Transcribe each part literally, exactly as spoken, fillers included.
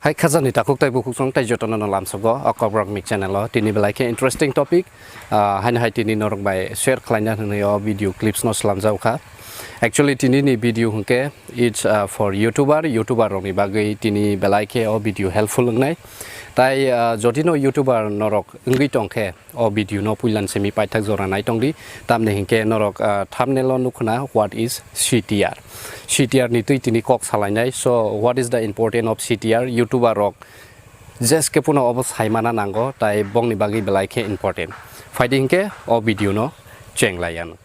Hai khajani takhuk tei bukhuk song tei jotono no lamsogo o Kokborok Mik channel o. Tini belai khe interesting topic, ah, haino hai tini norok bai share khlaina hwnwi o video clips no slamjak kha. Actually tini ni video hwnkhe it's, ah, for YouTuber, YouTuber rokni bagwi tini belai khe o video helpful wngnai. Tai, ah, jodi no YouTuber norok wngwi tongkhe, o video no puilan simi paithak jora naitongdi, tamni hinkhe norok, ah, thumbnail o nukhuna what is C T R. C T R ni twi tini kok salainai. So what is the importance of C T R? YouTuber rok jeske puno obo saimana nango, tai bongni bagwi belai khe important. Phaidi hinkhe o video no chenglaiyan.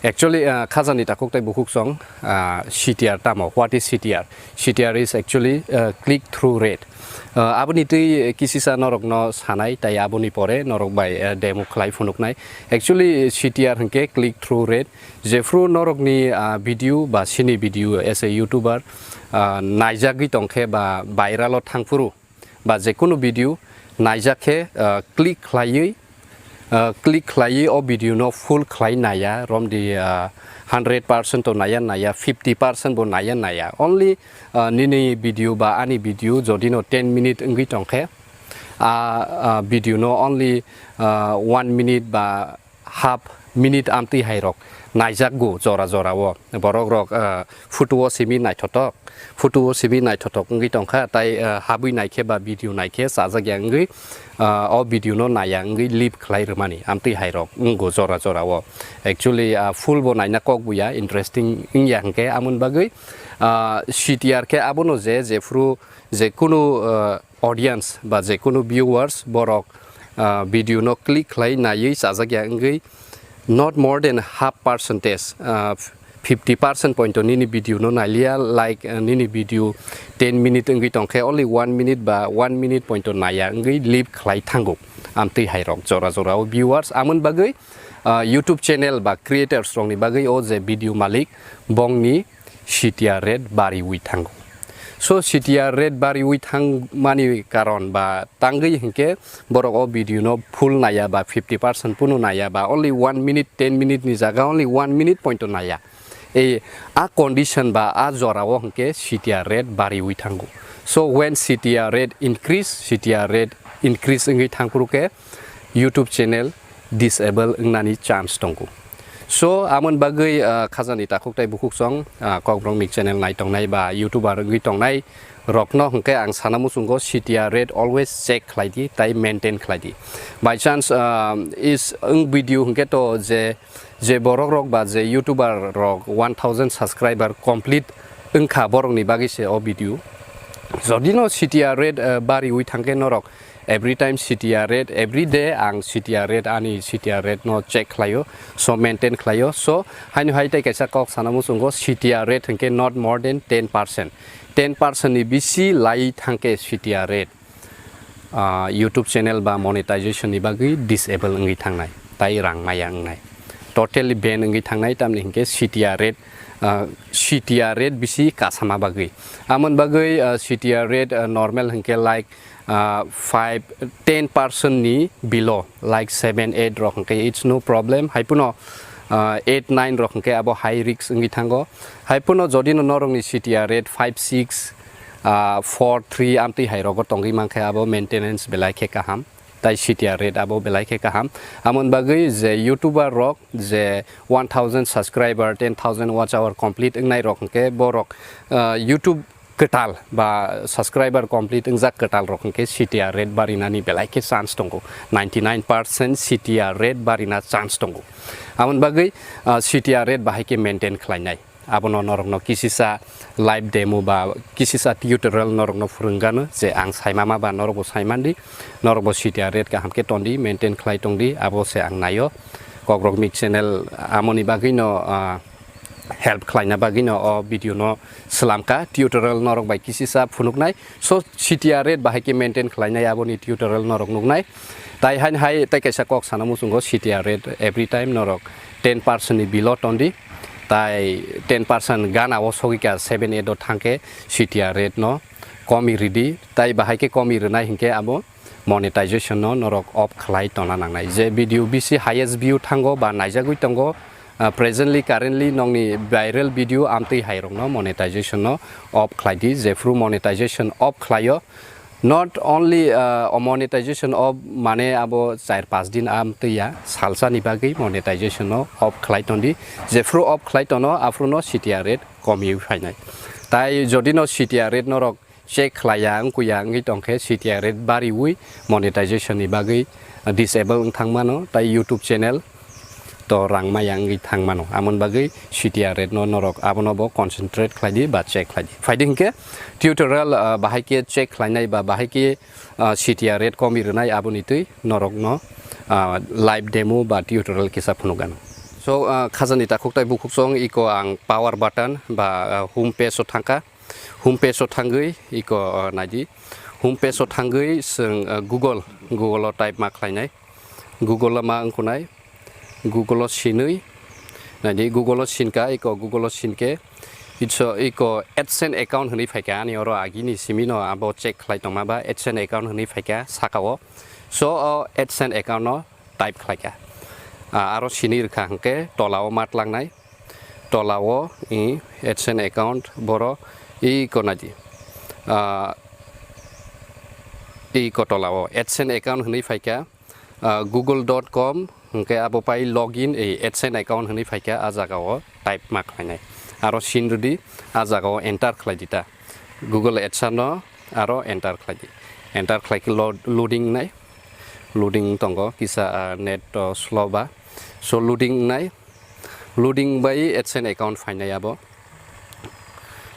Actually, ah, khajani takhuk tei bukhuk song, ah, C T R tamo? What is C T R? C T R is actually, ah, click through rate. Ah, aboni twi kisisa norokno sanai, tai aboni pore norok bai, ah, demo khlai phunuknai. Actually, C T R hwnkhe click through rate. Jephru norokni, ah, video ba sini video as a YouTuber, ah, naijagwi tongkhe ba viral o thangphuru, ba jekunu video naijak khe, ah, click khlaiwi, ah, click khlaiwi o video no full khlai naiya, romdi, ah, hundred percent to naiya naiya, fifty percent bo naiya naiya. Only, ah, nini video ba ani video jodi no ten minute wngwi tongkhe, ah, ah, video no only, ah, one minute ba half minute amtwi hai rok naijakgo jora jora o. Borok rok, ah, photo o simi naithotok, photo o simi naithotok wngwi tongkha, tai, ah, habwi naikhe ba video naikhe chajak ya wngwi, ah, o video no naiya wngwi leave khlai rwmani amtwi hai rok wngo jora jora o. Actually, ah, full bo naina kok buya, interesting wngya hwnkhe amoni bagwi, ah, C T R khe abono je jephru jekunu, ah, audience ba jekunu viewers borok, ah, video no click khlai naiwi chajak ya wngwi not more than half percentage, ah, fifty percent point to nini video no nailiya, like, ah, nini video ten minute wngwi tongkhe only one minute ba one minute point to naiya wngwi leave khlai thango amtwi hai rok jora jora o viewers. Amoni bagwi, ah, YouTube channel ba creators rokni bagwi o je video malik bongni C T R rate bariwi thango. So C T R rate bariwi thangmani karon ba tangwi hinkhe borok o video no full naiya ba fifty percent puno naiya ba only one minute, ten minute ni jaga only one minute point o naiya. Ei a condition ba a jora o hinkhe C T R rate bariwi thango. So when C T R rate increase, C T R rate increase wngwi thangphuru khe YouTube channel disable wngnani chance tongo. So amoni bagwi, ah, khajani takhuk tei bukhuk song, ah, Kokborok Mik channel nai tongnai ba YouTuber wngwi tongnai rokno hwnkhe ang sana muchungo C T R rate always check khlai di tai maintain khlai di. By chance, ah, is wng video hwnkhe to je, je borok rok ba je YouTuber rok one thousand subscriber complete wngkha borokni bagwi se o video. Jodi no C T R rate, ah, bariwi thangkhe norok every time C T R rate, every day ang C T R rate, ani C T R rate no check khlaio, so maintain khlaio. So haino hai tei kaisa kok sana muchungo, C T R rate hwnkhe not more than ten percent. Ten percent ni bisi lai thangkhe C T R rate, ah, YouTube channel ba monetization ni bagwi disable wngwi thangnai, tai rang maya wngnai. Totally ban wngwi thangnai, tamni hinkhe C T R rate, ah, C T R rate bisi kasama bagwi. Amoni bagwi, ah, C T R rate, ah, normal hwnkhe like, ah, five, ten percent ni below, like seven, eight rok hwnkhe it's no problem. Haiphano, ah, eight, nine rok hwnkhe abo high risk wngwi thango. Haiphano jodi no norokni C T R rate five, six, ah, four, three amtwi hai rogo tongwi mankhe abo maintenance belai khe kaham. Tai C T R rate abo belai khe kaham. Amoni bagwi je YouTuber rok je one thousand subscriber, ten thousand watch hour complete wngnai rok hwnkhe borok, ah, YouTube kwtal ba subscriber complete wngjak kwtal rok hwnkhe C T R rate barinani belai khe chance tongo, ninety nine percent C T R rate barina chance tongo. Amoni bagwi, ah, C T R rate bahai khe maintain khlainai. Abono norokno kisisa live demo ba kisisa tutorial norokno phwrwngano je ang saimama ba norokbo saimandi, norokbo C T R rate kaham khe tondi, maintain khlai tongdi, abo se ang naio. Kokborok Mik channel amoni bagwino, ah, help khlaina bagwino o video no slamka, tutorial norok bai kisisa phunuknai. So C T R rate bahai khe maintain khlainai aboni tutorial norok nuknai. Tai haino hai tai kaisa kok sana muchungo, C T R rate every time norok ten percent ni below tondi. Tai ten percent gana o sogwi kha seven eight o thangkhe C T R rate no komi ridi. Tai bahai khe komi rwnai hinkhe abo monetization no norok off khlai tongna nangnai. Je video bisi highest view thango ba naijagwi tongo, Ah, presently, currently nokni viral video amtwi hai rokno monetization no off khlai di, jephru monetization off khlaio. Not only, ah, monetization off mane abo char panch din amtwi ya, salsa ni bagwi monetization no off khlai ton di, jephru off khlai tono aphru no C T R rate komiwi phainai. Tai jodi no C T R rate norok check khlaiya wngkuya wngwi tongkhe C T R rate bariwi monetization ni bagwi disable wng thangmano, tai YouTube channel to rang maya wngwi thangmano. Amoni bagwi C T R rate no norok abono bo concentrate khlai di ba check khlai di. Phaidi hinkhe tutorial, ah, bahai khe check khlainai ba bahai khe, ah, C T R rate komi rwnai aboni twi norokno, ah, live demo ba tutorial kisa phunukgano. So, ah, khajani takhuk tai bukhuk song iko ang power button ba, ah, home page o thangkha. Home page o thangwi iko, ah, naidi. Home page o thangwi chwng, ah, Google, Google o type ma khlainai. Google o ma wngkhunai. Google o sinwi. Naidi Google o sinkha, iko Google o sinkhe. Itso iko AdSense account hwnwi phaikha. Ani oro agini simi no abo check khlai tongma ba AdSense account hwnwi phaikha saka o. So o AdSense account no type khlaikha. Ah, aro sinwi rwkha hwnkhe tola o ma tlangnai. Tola o, i, AdSense account boro i ko naidi. Ah, i ko tola o AdSense account hwnwi phaikha, ah, google dot com hwnkhe abo pai login, i, AdSense account hwnwi phaikha, ah jaga o type ma khlainai. Aro sin rwdi, ah jaga o enter khlai di ta. Google AdSense no aro enter khlai di. Enter khlai khe lo-, loading nai. Loading tongo kisa, ah, net to slow ba. So loading nai. Loading bai AdSense account phainai abo.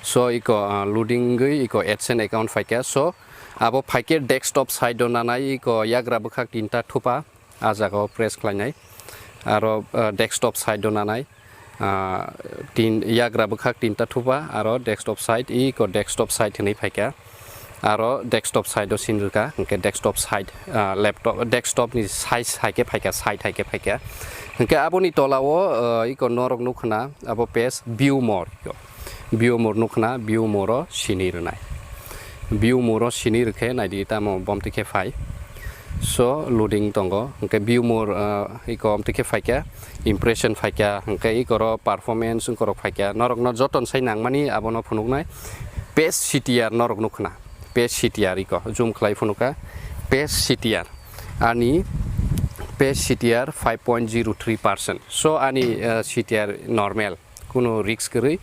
So iko, ah, loading gwi iko AdSense account phaikha. So abo phaikhe desktop side o nanai iko yagra bwkhak tinta thupa. Ah jaga o press khlainai. Aro, ah, desktop side o nanai. Ah, tin, yagra bwkhak tinta thupa, aro desktop side, iko desktop side hwnwi phaikha. Aro desktop side o sin rwkha, hwnkhe desktop side, ah, laptop, desktop ni size hai khe phaikha, side hai khe phaikha. Hwnkhe aboni tola o, ah, iko norok nukhna, abo page view more, iko. View more nukhna, view more o sini rwnai. View more o sini rwkhe naidi tamo bomtwi khe phai. So loading tongo, hwnkhe view more, ah, iko omtwi khe phaikha, impression phaikha, hwnkhe ikoro performance wngkorok phaikha. Norokno joton sai nangmani abono phunuknai. Page C T R norok nukhna. Page C T R iko zoom khlai phunukha. Page C T R. Ani page C T R five point zero three percent. So ani, ah, C T R normal. Kuno risk kwrwi.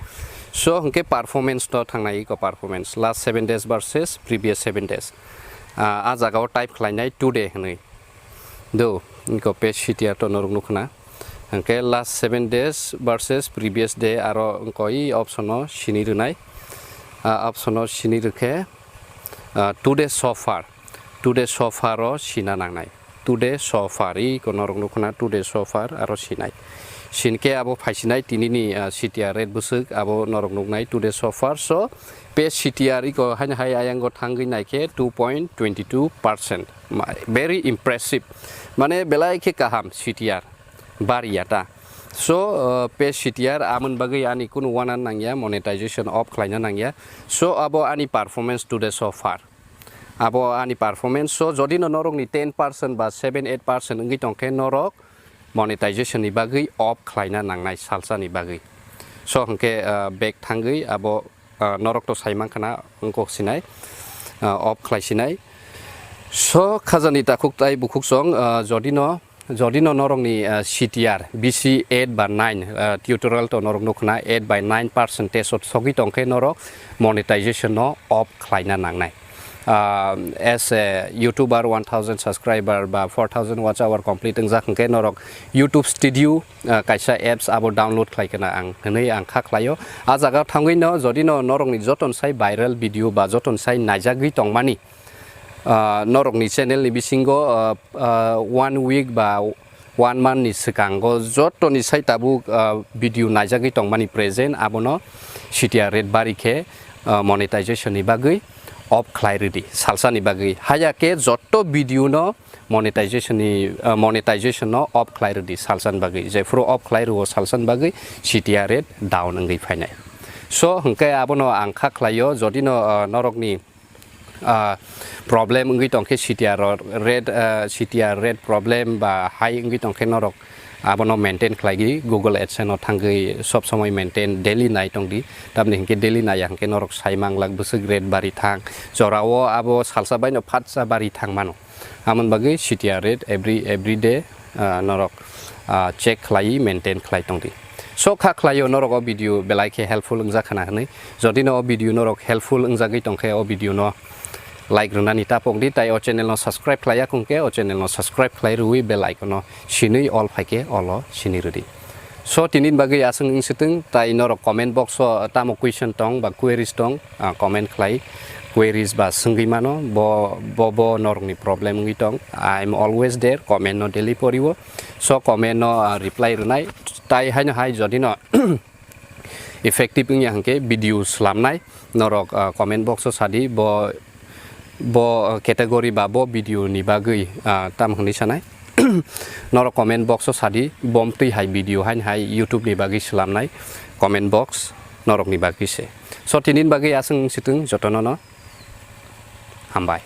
So hwnkhe performance no thangnai iko performance. Last seven days versus previous seven days. Ah, ah jaga o type khlainai today hwnwi. Do, iko page C T R to norok nukhna. Hwnkhe last seven days versus previous day aro wngkha i option o sini rwnai. Ah, option o sini rwkhe, ah, today so far. Today so far o sina nangnai. Today so far, i ko norok nukhna today so far aro sinai. Sinkhe abo phaisinai tinini, ah, C T R rate bwswk abo norok nuknai today so far. So page C T R iko haino hai ayango thangwi naikhe two point twenty two percent. Ma-, very impressive. Mane belai khe kaham C T R. Bariya ta. So, uh, page C T R amon bagwi ani kunu wana nangya, monetization off khlaina nangya. So abo ani performance today so far. Abo ani performance. So jodi no norokni ten percent ba seven eight percent wngwi tongkhe norok monetization ni bagwi off khlaina nangnai salsa ni bagwi. So hwnkhe, ah, back thangwi abo, ah, norok to sai mankha na wngkok sinai, ah, off khlai sinai. So khajani takhuk tai bukhuk song, ah, jodi no Jodi no norokni, ah, C T R, B C eight ba nine, ah, tutorial to norok nukhna eight by nine percentage o sogwi tongkhe norok monetization no off khlaina nangnai. Ah, as a YouTuber, one thousand subscriber ba four thousand watch hour complete wngjak hwnkhe norok YouTube Studio, ah, kaisa apps abo download khlai khna ang hwnwi ang kha khlaio. Ah jaga thangwi no jodi no norokni joton sai viral video ba joton sai naijagwi tongmani, ah, norokni channel ni bisingo, ah, ah, one week ba one month ni swkango jotoni sai tabuk, ah, video naijagwi tongmani present abono C T R rate bari khe, ah, monetization ni bagwi off khlai rwdi salsa ni bagwi. Haya khe jotto video no monetization ni, ah, monetization no off khlai rwdi salsa ni bagwi. Jephuru off khlai rwo salsa ni bagwi C T R rate down wngwi phainai. So hwnkhe abono ang kha khlaio jodi no, ah, norokni ah, problem wngwi tongkhe C T R o red, ah, C T R rate problem ba high wngwi tongkhe norok Abono maintain khlaigwi Google AdSense o thangwi sob somoi maintain daily nai tongdi. Tamni hinkhe daily naiya hinkhe norok sai manglak bwswk rate bari thang. Jorao abo salsa baino phatsa bari thang mano. Amoni bagwi C T R rate every, every day, ah, norok, ah, check khlai, maintain khlai tongdi. So kha khlaio norok o video belai khe helpful wngjak khana hwnwi. Jodi no o video norok helpful wngjagwi tongkhe o video no like rwnani tapok di, tai o channel no subscribe khlaiya khungkhe o channel no subscribe khlai rwui bell icon no sinui all phaikhe all o sini rwdi. So tinin bagwi aswng wngsitwng, tai norok comment box o tamo question tong ba queries tong, ah, comment khlai, queries ba swngwi mano, bo, bo, bo norokni problem wngwi tong. I am always there, comment no daily porio. So comment no, ah, reply rwnai, tai haino hai jodi no effective wngya hinkhe video slamnai norok, ah, comment box o sadi bo, bo category ba bo video ni bagwi, ah, tam hwnwi sanai. Norok comment box o sadi bom twi hai video hain hai YouTube ni bagwi slamnai comment box norok ni bagwi se. So tinin bagwi aswng wngsitwng jotono no hambai.